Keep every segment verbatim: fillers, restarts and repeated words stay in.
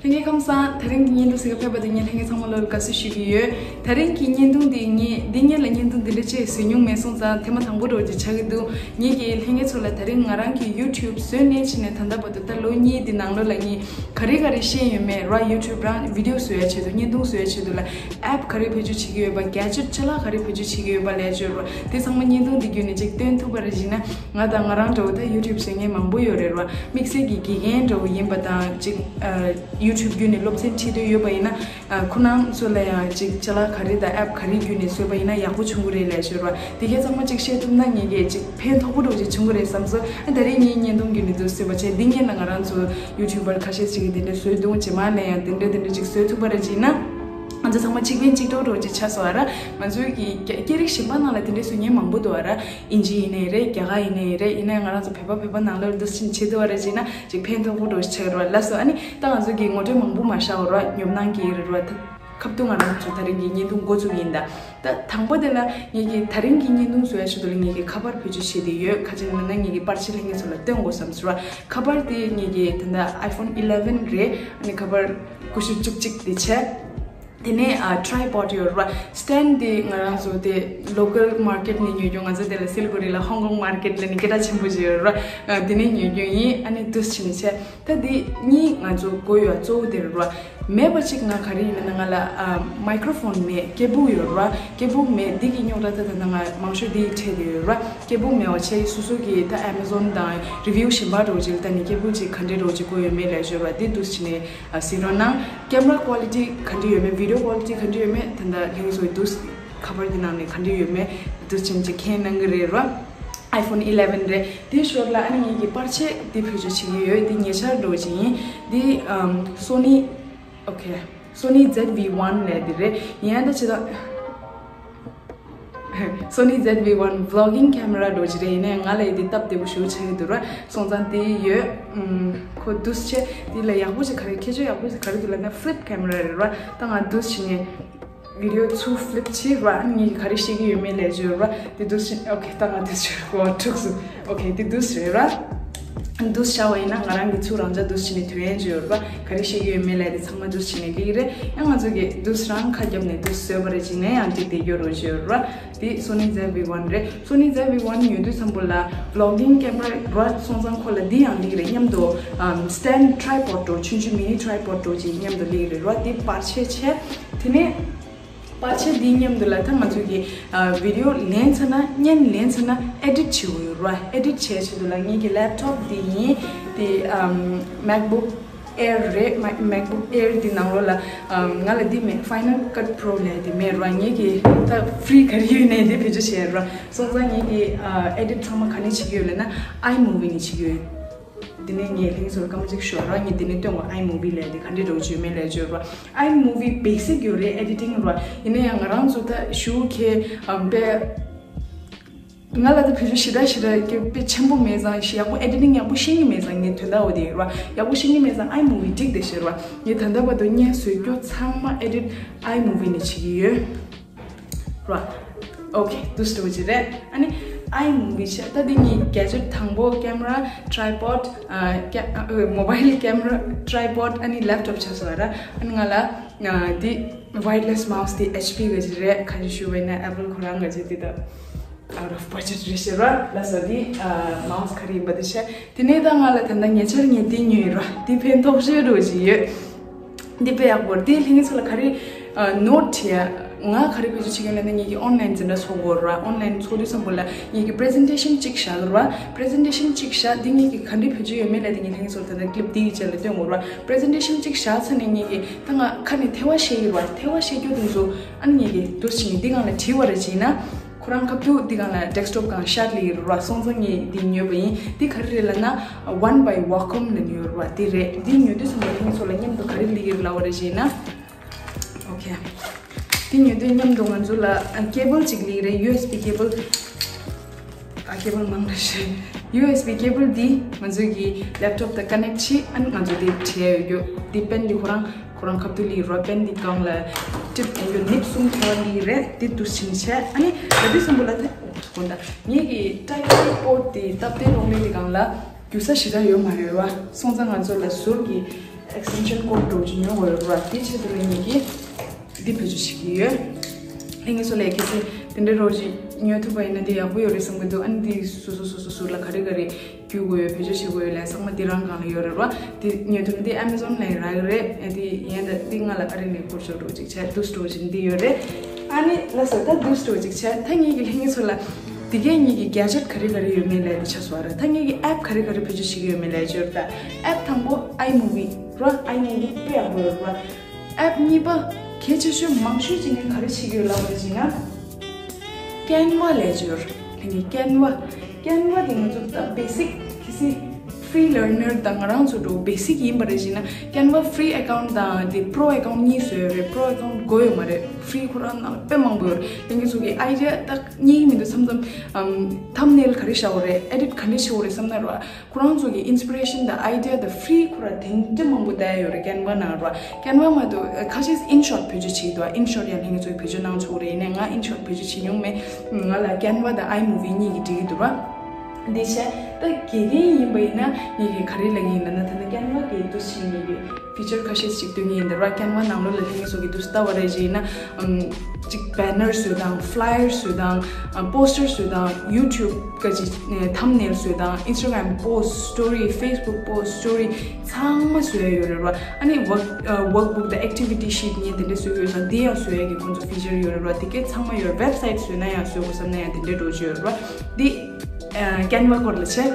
ལྷན་རྒྱས་ཁམས་བཟང་། དེ་རིང་གི་བརྙན་ཐུང་གཟིགས་ག་ཕེབས་པ་དེ་ངས་ལྷན་རྒྱས་ཚང་མ་ལོ་ལ་དགའ་བསུ་ཞུ་གི་ཡོད། དེ་རིང་གི་བརྙན་ཐུང་འདི་ངས་འདི་སྔོན་ལ་བརྙན་ཐུང་འདི་འདྲ་ཅིག་བཟོས་མྱོང་མེད་སོང་ཙང་ཐེངས་མ་དང་པོ་འདྲ་བོ་ཅིག་ཆགས་ཀྱི་འདུག་ངེད་ཀྱི་ལྷན་རྒྱས་ཚོ་ལ་དེ་རིང་ང་རང་གི་YouTube་བཟོས་ནས་ཕྱིན་ནས་ད་ལྟ་བར་དུ་ད་ལོ་གཉིས་འདི་ནང་ལོགས་ལ་ངས་ག་རེ་ག་རེ་ཤེས་ཡོད་མེད་ར། YouTube་རང་video་བཟོ་ཡ་ཆེད་དུ་བརྙན་ཐུང་བཟོ་ཡ་ཆེད་དུ་ལ་app་ག་རེ་བེད་སྤྱོད་བྱེད་ཀྱི་ཡོད་པ། gadget་ཅ་ལག་ག་རེ་བེད་སྤྱོད་བྱེད་ཀྱི་ཡོད་པ་ལབ་ཡ་ཆེད་དུ་ར། དེ་ཚང་མ་བརྙན་ཐུང་འདི་བརྒྱུད་ནས་ཅིག་སྟོན་ཐུབ་པ་རེད་བྱས་ན། ང་དང་ང་རང་འདྲ་བོ་ད་YouTube་བཟོ་མཁན་མང་པོ་ཡོད་རེད་ར། དམིགས་བསལ་གྱི་དགེ་རྒན་འདྲ་བོ་ཡིན་པ་དང་ཅིག་ཨ་YouTube་བརྒྱུད་ནས་སློབ་ཚན་ཁྲིད་འདོད་ཡོད་པ་ཡིན་ན། ཨ་ཁོ་རང་ཚོ་ལ་ཡང་ཅིག་ཅ་ལག་ག་རེ་དང་app་ག་རེ་བརྒྱུད་ནས་བཟོས་པ་ཡིན་ན་ཡག་པོ་བྱུང་གི་རེད་ལབ་ཤོད་ར། དེ་གས་ཚང་མ་ཅིག་བཤད་ཐུབ་ན་ངེད་ཀྱིས་ཅིག་ཕན་ཐོགས་པོ་འདྲ་བོ་ཅིག་བྱུང་གི་རེད་བསམ་སོང་། ཨ་ད་རེས་ངའི་བརྙན་ཐུང་བརྒྱུད་ནས་འདུག་བཟོས་པ་བྱས། འདི་སྔོན་ལ་ང་རང་ཚོ་YouTuber་ཁ་ཤས་ཅིག་གིས་དེ་འདྲ་བཟོས་འདུག་བྱས་མ་ལས་ཡང་དེ་འདྲ་དེ་འདྲ་ཅིག་བཟོས་ཐུབ་པ་རེད་བྱས་ན། ང་ཚོ་ཚང་མ་གཅིག་ཕན་གཅིག་གྲོགས་འདྲ་བོ་ཅིག་ཆགས་སོང་ཨ་ར། ང་ཚོའི་གི་སྐད་རིགས་གཞན་པ་ནང་ལ་དེ་འདྲ་བཟོ་མཁན་མང་པོ་འདུག་ཨ་ར། ཨིན་ཇི་ཡིན་ནའི་རེད། རྒྱ་གར་ཡིན་ནའི་རེད། ཡིན་ནའི་ང་རང་ཚོ་བོད་པ་བོད་པ་ནང་ལོགས་འདུག་ཕྱིན་བྱེད་འདུག་ཨ་ར་བྱས་ན་ཅིག་ཕན་ཐོགས་པོ་འདྲ་བོ་ཆགས་ར་ལགས་སོ། ཨ་ནི་ད་ང་ཚོ་གི་ངོ་སྤྲོད་མང་པོ་མ་བྱ་བར་ར་ཉོབ་སྣང་གི་རེད་ར། ད་ཁ་ཐུག་ང་རང་ཚོ་དེ་རིང་གི་བརྙན་ཐུང་འགོ་བཙུགས་ཡིན་ད། ད་དང་པོ་དེ་ལ་ངེད་ཀྱི་དེ་རིང་གི་བརྙན་ཐུང་བཟོ་ཡ་ཆེད་དུ་ལ་ངེད་ཀྱི་ཁ་པར་བེད་སྤྱོད་བྱེད་བསྡད་ཡོད། ག་ཅི་ཡིན་ན་ངེད་ཀྱི་པར་ཆས་ལྷན་རྒྱས་ཚོ་ལ་སྟོན་དགོས་བསམ་སོང་ར། ཁ་པར་དེ་ངེད་ཀྱི་ད་ལྟ་iPhone eleven་རེད། ཨ་ནི་ཁ་པར་ཀུ་ཤུ་བཅུ་གཅིག་དེ་བྱས། དེ་ནས་ཨ་tripod་ཡོད་ར། stand་དེ་ང་རང་ཚོ་དེ་local market་ནས་ཉོས་རྒྱུ། ང་ཚོ་དེ་ལ་སིལ་གོ་རི་ལ་Hong Kong market་ལབ་ནས་སྐད་གྲགས་ཆེན་པོ་ཅིག་ཡོད་ར། ཨ་དེ་ནས་ཉོས་རྒྱུ་ཡིན། ཨ་ནི་འདུག་བྱས་ནས་བྱས། ད་འདི་གཉིས་ང་ཚོ་དགོས་ཡོད་གཙོ་བོ་དེ་རེད་ར། མེད་པ་ཅིག་ང་ག་རེ་ཡིན་ན་ང་ལ་ཨ་microphone་མེད། སྐད་སྦུག་ཡོད་ར། སྐད་སྦུག་མེད། འདི་གི་རྙོག་དྲ་ད་ད་ང་མང་ཤོས་འདི་འཕྲད་དེ་ཡོད་ར། སྐད་སྦུག་མེད་པ་བྱས་སོ་སོ་གི་ད་Amazon་དང་review་གཞན་པ་འདྲ་བོ་ཅིག་ལ་ད་ནི་སྐད་སྦུག་ཅིག་ག་འདྲས་འདྲ་བོ་ཅིག་དགོས་ཡོད་མེད་ལབ་ཤོད་ར། འདི་འདུག་བྱས་ནས་ཨ་གཟིགས་རོགས་གནང་། camera quality་ག་འདྲས་ཡོད་མེད། video quality་ག་འདྲས་ཡོད་མེད། ད་ད་ལྷན་རྒྱས་ཚོ་འདུག་ཁ་པར་གྱི་ནང་ནས་ག་འདྲས་ཡོད་མེད་འདུག་བྱས་ནས་ཅིག་མཁྱེན་གནང་གི་རེད་ར། iPhone eleven་རེད། དེའི་ཞོར་ལ་ཨ་ནི་ངེད་ཀྱི་པར་ཆས་འདི་བེད་སྤྱོད་བྱེད་ཀྱི་ཡོད། འདི་ཉེ་ཆར་འདྲ་བོ་ཅིག་ཡིན། འདི་ཨམ་Sony okay Sony Z V one་ལབ་འདི་རེད། ཡིན་ཡང་ད་ཅི་ད་Sony Z V one vlogging camera་འདྲ་བོ་ཅིག་རེད། ཡིན་ནའི་ང་ལ་འདི་སྟབས་བདེ་པོ་ཞེ་པོ་ཆགས་ཀྱི་འདུག་ར། སོང་ཙང་འདི་ཡོད། ཨམ་ཁོ་འདུག་བྱས་འདི་ལ་ཡག་པོ་ཅིག་ག་རེ་ཁྱད་ཆོས་ཡག་པོ་ཅིག་ག་རེ་འདུག་ལབ་ན་flip camera་རེད་ར། ད་ང་འདུག་བྱས་ནས་video་ཚུར་flip་བྱས་ར། ཨ་ནི་ངས་ག་རེ་བཤད་ཀྱི་ཡོད་མེད་ལབ་ཀྱི་ཡོད་ར། དེ་འདུག་སེ་okay་ད་ང་འདུག་སེ་འོ་འཁྲུགས་སོང་། okay་དེ་འདུག་སེ་ར། འདུག་སེ་བྱས་པ་ཡིན་ན་ང་རང་གི་ཚུར་རང་འཇགས་འདུག་སེ་བྱས་ནས་ཐོན་ཡས་ཅིག་ཡོད་ར། ག་རེ་བཤད་ཀྱི་ཡོད་མེད་ལབ་དེ་ཚང་མ་འདུག་སེ་བྱས་ནས་ལེགས་རེད། ཡང་ང་ཚོ་གིས་འདུག་སེ་རང་ཁ་བརྒྱབ་ནས་འདུག་སེ་བཟོས་པ་རེད། བྱས་ནས་ཡང་འགྲིག་བསྡད་ཡོད་ར་ཅིག་ཡོད་ར། དེ་Sony Z V one་རེད། Sony Z V one་ཉོ་དུས་ཙམ་པོ་ལ་vlogging camera་ར། སོང་ཙང་ཁོ་ལ་འདི་ཡང་ལེགས་རེད། མཉམ་དུ་ཨམ་stand tripod་འདྲ་ཆུང་ཆུང་mini tripod་འདྲ་ཅིག་མཉམ་དུ་ལེགས་རེད་ར། དེ་པར་ཆས་བྱས། དེ་ནས་པར་ཆས་འདི་མཉམ་དུ་ལ་ད་ང་ཚོ་གི་ཨ་video་ལེན་ཚར་ན་བརྙན་ལེན་ཚར་ན་edit་བྱེད་དགོས་ཡོད་ར། edit་བྱེད་ཆེད་དུ་ལ་ངེད་ཀྱི་laptop་འདི་ཡིན། དེ་ཨམ་MacBook Air་རེད། Mac- MacBook Air་འདི་ནང་ལོགས་ལ་ཨམ་ང་ལ་འདི་མེད། Final Cut Pro་ལབ་འདི་མེད་ར། ངེད་ཀྱི་ད་free་ག་རེ་ཡོད་ནའི་འདི་བེད་སྤྱོད་བྱེད་ར། སོང་ཙང་ངེད་ཀྱི་ཨ་edit་ཚང་མ་ག་ནས་བྱེད་ཀྱི་ཡོད་ལབ་ན་iMovie་ནས་བྱེད་ཀྱི་ཡོད། དེ་ནས་ངས་ལྷན་རྒྱས་ཚོ་ལ་སྐར་མ་གཅིག་ཤོག་ར། ངས་དེ་ནས་སྟོན་གོ iMovie་ལབ་དེ་ག་འདྲས་འདྲ་བོ་ཅིག་ཡོད་མེད་ལབ་ཅིག་ཡོད་ར། iMovie་basic་ཡོད་རེད་editing་ར། ཡིན་ན་ཡང་ང་རང་ཚོ་ད་ཞུ་ཁེ་ཨམ་པེ་ང་ལ་ད་བེད་སྤྱོད་ཞེ་དྲག་ཞེ་དྲག་གི་དཔེ་ཆེན་པོ་མེད་ཙང་ཞེ་ཡག་པོ་editing་ཡག་པོ་ཤེས་ཀྱི་མེད་ཙང་ངས་དོན་དག་འོ་དེ་ཡོད་ར། ཡག་པོ་ཤེས་ཀྱི་མེད་ཙང་iMovie་འགྲིག་བསྡད་ཤག་ར། ངས་ད་ལྟ་བར་དུ་བརྙན་བཟོས་རྒྱུ་ཚང་མ་edit iMovie་ནས་བྱེད་ཀྱི་ཡོད། ར། okay་འདུག་སེ་འདྲ་བོ་ཅིག་རེད། ཨ་ནི་iMovie་བྱས། ད་འདི་ངའི་gadget་དང་པོ་camera tripod་ཨ་ཀེ- ཨ་mobile camera tripod་ཨ་ནི་laptop་ཆགས་སོང་ར། ཨ་ནི་ང་ལ་ཨ་འདི་wireless mouse་འདི H P་གི་ཅིག་རེད། ག་རེ་ཞུ་བས་ན་Apple་ཁོ་རང་གི་ཅིག་འདི་ད་out of budget་རེད་ཤག་ར། ལགས་སོ། འདི་ཨ་mouse་ག་རེ་ཡིན་པ་འདི་བྱས། དེ་ནས་ད་ང་ལ་ད་ལྟ་ཉེ་ཆར་ངས་འདི་ཉོས་ཡོད་ར། འདི་ཕན་ཐོགས་ཤོས་འདྲ་བོ་ཅིག་ཡོད། འདི་དཔེ་ཡག་པོ་རེད། འདི་ལྷན་རྒྱས་ཚོ་ལ་ག་རེ་ཨ་note་བྲིས་ཡ། ང་ག་རེ་བེད་སྤྱོད་བྱེད་ཀྱི་ཡོད་ལབ་ན་ངེད་ཀྱི་online་འཛིན་གྲྭ་ཚོགས་དགོས་ར། online་ཚོགས་དུས་ཙམ་པོ་ལ་ངེད་ཀྱི་presentation་གཅིག་བཞག་ར། presentation་གཅིག་བཞག་འདི་ངེད་ཀྱི་ག་འདྲས་བེད་སྤྱོད་ཡོད་མེད་ལབ་དེ་ངས་ལྷན་རྒྱས་ཚོ་ལ་ད་ལྟ་clip་འདི་གི་ཆ་ལ་སྟོན་དགོས་ར། presentation་གཅིག་བཞག་ཚར་ནས་ངེད་ཀྱི་ད་ང་ཁ་ནས་ཐལ་བ་བཤད་ཀྱི་ར། ཐལ་བ་བཤད་རྒྱུ་དེ་ཚོ་ཨ་ནི་ངེད་ཀྱི་འདུག་སེ་བྱས་ནས་འདི་སྒང་ལ་བྲིས་པ་ར་བྱས་ན། ཁོ་རང་ཁ་ཐུག་འདི་སྒང་ལ་desktop་སྒང་ཤར་ལི་ར། སོང་ཙང་ངས་འདི་ཉོས་པ་ཡིན། འདི་ག་རེ་རེད་ལབ་ན་One by Wacom་ལབ་ནས་ཡོད་ར། འདི་རེད། འདི་ཉོ་དུས་ཙམ་པ་ཁྱེད་ཚོ་ལ་མཉམ་དུ་ག་རེ་ལི་གི་རེད་ལབ་པ་རེད་ཅེ་ན། okay། འདི་ཉོ་དུས་མཉམ་དུ་ང་ཚོ་ལ་ཨ་cable་གཅིག་ལི་རེད། U S B cable། ཨ་cable་མང་རེད་ཤག U S B cable་འདི་ང་ཚོ་གི་laptop་དང་connect་བྱས། ཨ་ནི་ང་ཚོ་འདི་བྲིས་ཡ་ཡོད་རྒྱུ། འདི་pen་འདི་ཁོ་རང་ཁོ་རང་ཁ་ཐུག་ལི་ར། pen་འདི་སྒང་ལ་tip་ཡོད་རྒྱུ། ནིབ་གསུམ་ཐལ་བ་ལི་རེད། འདི་འདུག་སེ་བྱས། ཨ་ནི་ད་དུས་ཙམ་པོ་ལ་དེ་དགོངས་དག་ངེད་ཀྱི་Type-C port་འདི་སྟབས་བདེ་རོགས་ལས་འདི་སྒང་ལ་རྒྱུ་ས་ཞེ་དྲག་ཡོད་མ་རེད་བ། སོང་ཙང་ང་ཚོ་ལ་ཟུར་གྱི་ extension cord འདྲ་བོ་ཅིག་ཉོ་དགོས་ཡོད་རེད་བ། དེའི་ཆེད་དུ་ལ་ངེད་ཀྱིས་འདི་བེད་སྤྱོད་བྱེད་ཀྱི་ཡོད། ལྷན་རྒྱས་ཚོ་ལ་གལ་སྲིད་དེ་འདྲ་འདྲ་བོ་ཅིག་ཉོ་ཐུབ་པ་ཡིན་ན་འདི་ཡག་པོ་ཡོད་རེད་བསམ་གྱི་འདུག་ཨ་ནི་འདི་སོ་སོ་སོ་སོ་སོ་ལ་ག་རེ་ག་རེ་བརྒྱུད་དགོས་ཡོད། བེད་སྤྱོད་བྱེད་དགོས་ཡོད་ལ་ཚང་མ་འདི་རང་སྒང་ལ་ཡོད་རེད་བ། འདི་ཉོ་ཐུབ་ན་འདི་Amazon ལ་ཡང་རག་གི་རེད། ཨ་འདི་ཡན་ད་འདི་ང་ལ་ཨ་རི་ནས་འཁུར་ཆོག་འདྲ་བོ་ཅིག་བྱས། འདུག་སེ་འདྲ་བོ་ཅིག་འདི་ཡོད་རེད། ཨ་ནི་ལགས་སོ། ད་འདུག་སེ་འདྲ་བོ་ཅིག་བྱས། ད་ངེད་ཀྱི་ལྷན་རྒྱས་ཚོ་ལ་དེ་གས་ངེད་ཀྱི་གེ་ཇེཊ་ག་རེ་ག་རེ་ཡོད་མེད་ལབ་དེ་ཆགས་སོང་བ་རེད། ད་ངེད་ཀྱི་ཨེབ་ག་རེ་ག་རེ་བེད་སྤྱོད་བྱེད་ཀྱི་ཡོད་མེད་ལབ་ཡ་ཅིག་ཡོད་རེད། ད་ཨེབ་དང་པོ་iMovie རོ། iMovie དཔེ་ཡག་པོ་ཡོད་རེད་བ། ཨེབ་གཉིས་པ་གལ་ཆེ་ཤོས་མང་ཤོས་ཅིག་ནས་ག་རེ་བྱེད་ཀྱི་ཡོད་ལབ་པ་ཅིག་ན། Canva ལབ་ཡ་ཅིག་ཡོད་རེད། ད་ངས་Canva Canva དེ་ང་ཚོ་ད་basic གལ་སྲིད་free learner དང་ང་རང་ཚོ་འདྲ་བོ་basic ཡིན་པ་རེད་ཅིག་ན། Canva free account དང་དེ་pro account གཉིས་བཟོས་ཡོད་རེད། pro account དགོས་ཡོད་མ་རེད། free ཁོ་རང་ནང་ལ་དཔེ་མང་པོ་ཡོད་རེད། ད་ངེད་ཚོ་གི་idea ད་རྙེད་ཀྱི་མི་འདུག་མཚམས་མཚམས་ཨམ་thumbnail ག་རེ་བཞག་དགོས་རེད། edit ག་འདྲ་བྱེད་དགོས་རེད་བསམ་ན་ར། ཁོ་རང་ཚོ་གི་inspiration དང་idea དང་free ཁོ་ར་དེ་འདྲ་མང་པོ་བསྡད་ཡོད་རེད། Canva ནང་ར། Canva མ་གཏོགས་ཁ་ཤས་InShot བེད་སྤྱོད་བྱེད་ཀྱི་འདུག InShot ཡང་ལྷན་རྒྱས་ཚོས་བེད་སྤྱོད་གནང་ཆོག་རེད། ཡིན་ནའི་ང་InShot བེད་སྤྱོད་བྱེད་མྱོང་མེད། ང་ལ་Canva དང་iMovie གཉིས་ཀྱིས་འགྲིག་གི་འདུག་ར། འདི་བྱས་ད་དགེ་རྒན་ཡིན་པ་ཡིན་ན་ངེད་ཀྱིས་ག་རེ་ལབ་ཀྱི་ཡིན་ལབ་ན། ད་ལྟ་Canva གི་འདུ་ཤེས་ངེད་ཀྱིས་feature ཁ་ཤས་ཤིག་སྟོན་གྱི་ཡིན། འདི་ར་Canva ནང་ལོགས་ལ་ལྷན་རྒྱས་ཚོ་གི་འདུ་ལྟ་བ་རེ་ཞིག་ཡིན་ན། ཨམ། གཅིག་banner བཟོས་དང་flyer བཟོས་དང་ཨམ་poster བཟོས་དང་YouTube ག་ཅིག་ཨེ་thumbnail བཟོས་དང་Instagram post story Facebook post story ཚང་མ་བཟོས་ཡ་ཡོད་རེད་ར། ཨ་ནི་work ཨ་workbook དང་activity sheet ངས་དེ་འདྲ་བཟོས་ཡོད་ཙང་དེ་ཡང་བཟོ་ཡ་གི་ཁོང་ཚོ་feature ཡོད་རེད་ར། དེ་གས་ཚང་མ་ཡོད་རེད། website བཟོས་ན་ཡང་བཟོ་དགོས་བསམ་ན་ཡང་དེ་འདྲ་འགྲོ་གི་ཡོད་རེད་ར། འདི་ཨ་Canva སྐོར་ལ་བྱས།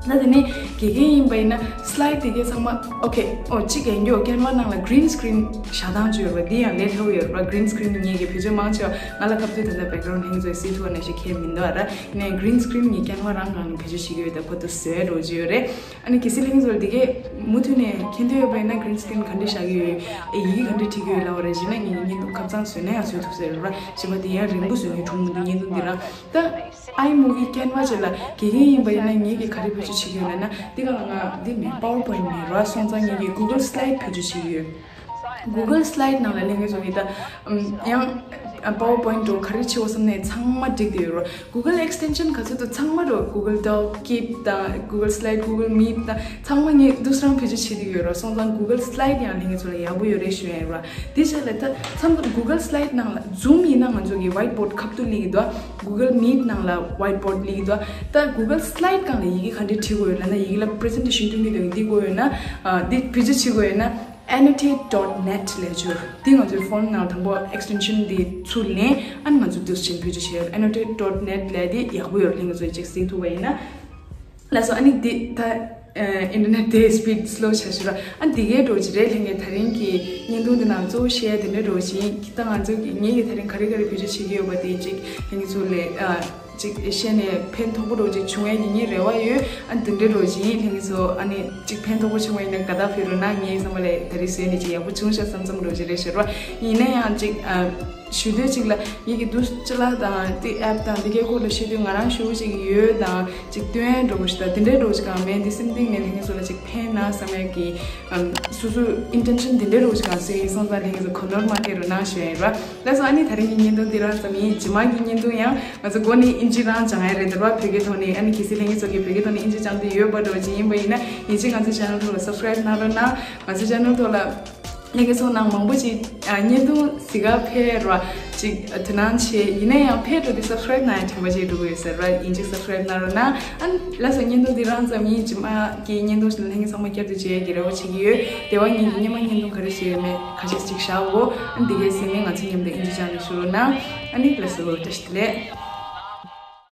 ད་དེ་ནས་དགེ་རྒན་ཡིན་པ་ཡིན་ན་slide དེ་གས་ཚང་མ་okay ཨོ་གཅིག་ཡིན་རྒྱུ། Canva ནང་ལ་green screen བཞག་སྟངས་ཅིག་ཡོད་རེད་བ། འདི་ཡང་ལས་སླ་པོ་ཡོད་རེད་བ། green screen ངེད་ཀྱིས་བེད་སྤྱོད་མང་ཆེ་བ་ང་ལ་སྐབས་དུས་ད་ལྟ་background ལྷན་རྒྱས་ཚོས་གཟིགས་ཐུབ་པ་ནང་བཞིན་ཁྱད་མི་འདུག་ཨ་ར། ཡིན་ནའི་green screen ངས་Canva རང་སྒང་ནས་བེད་སྤྱོད་བྱེད་ཀྱི་ཡོད། ད་ཁོ་ད་བཟོས་འགྲོ་གི་ཡོད་རེད། ཨ་ནི་གལ་སྲིད་ལྷན་རྒྱས་ཚོ་ལ་འདི་གས་མུ་མཐུད་ནས་མཁྱེན་འདོད་ཡོད་པ་ཡིན་ན་green screen ག་འདྲ་བཞག་གི་ཡོད། ཨེ་ཡི་གེ་ག་འདྲ་བྲིས་ཀྱི་ཡོད་ལབ་པ་རེད། བྱས་ན་ངས་བརྙན་ཐུང་ཁ་སང་བཟོས་ན་ཡང་བཟོས་ཐུབ་ས་རེད་བ། བྱས་པ་དེ་ཡང་རིང་པོ་བཟོས་ནས་གྲུང་མི་འདུག་བརྙན་ཐུང་འདི་རང་ད། iMovie Canva བཅས་ལ་དགེ་རྒན་ཡིན་པ་ཡིན་ན་ངེད་ཀྱིས་ག་རེ་བེད་སྤྱོད་བྱེད་ཀྱི་ཡོད་ལབ་ན། འདི་ག་ལ་ང་འདི་མེད་PowerPoint མེད་ར། སོང་ཙང་ངེད་ཀྱིས་Google Slide བེད་སྤྱོད་བྱེད་ཀྱི་ཡོད། Google Slide ནང་ལ་ལྷན་རྒྱས་ཚོ་གིས་ད་ཨམ་ཡང་ཨ་PowerPoint འགྲོ་ག་རེ་བྱེད་དགོས་བསམ་ནའི་ཚང་མ་འགྲིག་བསྡད་ཡོད་ར། Google extension ག་ཚོད་དུ་ཚང་མ་འགྲོ། Google Doc Keep དང་Google Slide Google Meet དང་ཚང་མ་ངས་འདུག་སེ་རང་བེད་སྤྱོད་བྱེད་ཀྱི་ཡོད་ར། སོང་ཙང་Google Slide ཡང་ལྷན་རྒྱས་ཚོ་ལ་ཡག་པོ་ཡོད་རེད་ཞུ་ཡ་ཡིན་ར། དེ་བྱས་ལ་ད་མཚམས་Google Slide ནང་ལ་Zoom ཡིན་ན་ང་ཚོ་གི་whiteboard ཁ་ཐུག་སླེབས་ཀྱི་འདུག Google Meet ནང་ལ་whiteboard སླེབས་ཀྱི་འདུག་ད་Google Slide སྒང་ལ་ཡི་གེ་ག་འདྲས་བྲིས་དགོས་ཡོད་ལབ་ན། ཡི་གེ་ལ་presentation སྟོན་གྱི་འདུག་འདི་དགོས་ཡོད་ན་ཨ་འདི་བེད་སྤྱོད་བྱེད་དགོས་ཡོད་ན། Annotate dot net ལབ་ཅིག་ཡོད་རེད། འདི་ང་ཚོའི་phone ནང་དང་པོ་extension འདི་ཚུར་ལེན། ཨ་ནི་ང་ཚོ་འདུག་སེ་བེད་སྤྱོད་བྱེད་ཡ། Annotate dot net ལབ་འདི་ཡག་པོ་ཡོད་རེད། ལྷན་རྒྱས་ཚོས་ཅིག་གཟིགས་ཐུབ་པ་ཡིན་ན། ལགས་སོ། ཨ་ནི་འདི་ད་ཨ་internet དེ་speed slow ཆགས་ཤག་ར། ཨ་འདི་གའི་འདྲ་བོ་ཅིག་རེད། ལྷན་རྒྱས་ཚོ་དེ་རིང་གི་བརྙན་ཐུང་འདི་ནང་གཙོ་བོ་བཤད་ཡ་དེ་འདྲ་འདྲ་བོ་ཅིག་ཡིན། ད་ང་ཚོ་གི་ངེད་ཀྱིས་དེ་རིང་ག་རེ་ག་རེ་བེད་སྤྱོད་བྱེད་ཀྱི་ཡོད་པ་དེ་ཅིག་ལྷན་རྒྱས་ཚོ་ལ་ཨ་ཅིག་བཤད་ནས་ཕན་ཐོགས་པོ་འདྲ་བོ་ཅིག་བྱུང་ཡ་གི་ངའི་རེ་བ་ཡོད། ཨ་འདི་འདྲ་འདྲ་བོ་ཅིག་ཡིན། ལྷན་རྒྱས་ཚོ་ཨ་ནི་ཅིག་ཕན་ཐོགས་པོ་བྱུང་བ་ཡིན་ན་དགའ་རྟགས་ཕུལ་རོགས་གནང་། ངའི་བསམ་པ་ལ་དེ་རིང་བཟོས་ནས་ཅིག་ཡག་པོ་བྱུང་ཤག་བསམ་བསམ་འདྲ་བོ་ཅིག་རེད་ཤག་ར། ཡིན་ན་ཡང་ཅིག་ཨ་ཞུ་འདོད་ཅིག་ལ། ངེད་ཀྱིས་འདུག་སེ་ཅི་ལ་དང་དེ་ཨེབ་དང་དེ་གའི་སྐོར་ལ་བཤད་དུས་ང་རང་ཞུ་ཅིག་ཡོད་དང་ཅིག་སྟོན་འགྲོ་གི་ཞིག་དང་དེ་འདྲའི་འགྲོ་ཅིག་གང་མེད། འདི་སེམས་གཏིང་ནས་ལྷན་རྒྱས་ཚོ་ལ་ཅིག་ཕན་ན་བསམ་ཡ་གི་ཨམ་སོ་སོའི་ཨིན་ཊེན་ཤན་དེ་འདྲའི་འགྲོ་ཅིག་གང་སོང་ཡིན། སོང་ཙང་ལྷན་རྒྱས་ཚོ་གོ་ནོར་མ་ཐེབས་རོགས་གནང་ཞུ་ཡ་ཡིན་ར། ལགས་སོ། ཨ་ནི་དེ་རིང་གི་བརྙན་ཐུང་འདི་རང་ཙམ་ཡིན། རྗེས་མ་གི་བརྙན་ཐུང་ཡང་ང་ཚོ་འགོ་ནས་ཨིན་ཇི་རང་སྦྱང་ཡ་རེད་འདུག་ར། བོད་སྐད་ཐོག་ནས། ཨ་ནི་གལ་སྲིད་ལྷན་རྒྱས་ཚོ་གིས་བོད་སྐད་ཐོག་ནས་ཨིན་ཇི་སྦྱང་འདོད་ཡོད་པ་འདྲ་བོ་ཅིག་ཡིན་པ་ཡིན་ན་ཡིན་གཅིག་ང་ཚོའི་ཆེ་ནལ་ཐོག་ལ་སབ་སི་ཀ་རེབ་གནང་རོགས་གནང་། ང་ཚོའི་ཆེ་ནལ་ཐོག་ལ་ལྷན་རྒྱས་ཚོ་ནང་མང་པོ་ཅིག་ཨ་བརྙན་ཐུང་གཟིགས་ག་ཕེབས་ར་ཅིག་དོ་སྣང་ཆེ། ཡིན་ན་ཡང་ཕེབས་འགྲོ་དུས་སབ་སི་ཀ་རེབ་གནང་ཡ་དྲན་པ་བརྗེད་འགྲོ་གི་ཡོད་ས་རེད་བ། ཡིན་གཅིག་སབ་སི་ཀ་རེབ་གནང་རོགས་གནང་། ཨ་ནི་ལགས་སོ། བརྙན་ཐུང་འདི་རང་ཙམ་ཡིན། རྗེས་མ་གི་བརྙན་ཐུང་ཞིག་ལ་ལྷན་རྒྱས་ཚང་མ་བསྐྱར་དུ་མཇལ་ཡ་གི་རེ་བ་བྱེད་ཀྱི་ཡོད། དེ་བ་ངེད་ཀྱིས་སྔོན་མ་བརྙན་ཐུང་ག་རེ་བཟོས་ཡོད་མེད་ཁ་ཤས་ཅིག་བཞག་གོ། ཨ་ནི་འདི་གའི་གཟིགས་ནས་ང་ཚོ་མཉམ་དུ་ཨིན་ཇི་སྦྱང་ནས་ཞུ་རོགས་གནང་། ཨ་ནི་ལགས་སོ། བཀྲ་ཤིས་བདེ་ལེགས།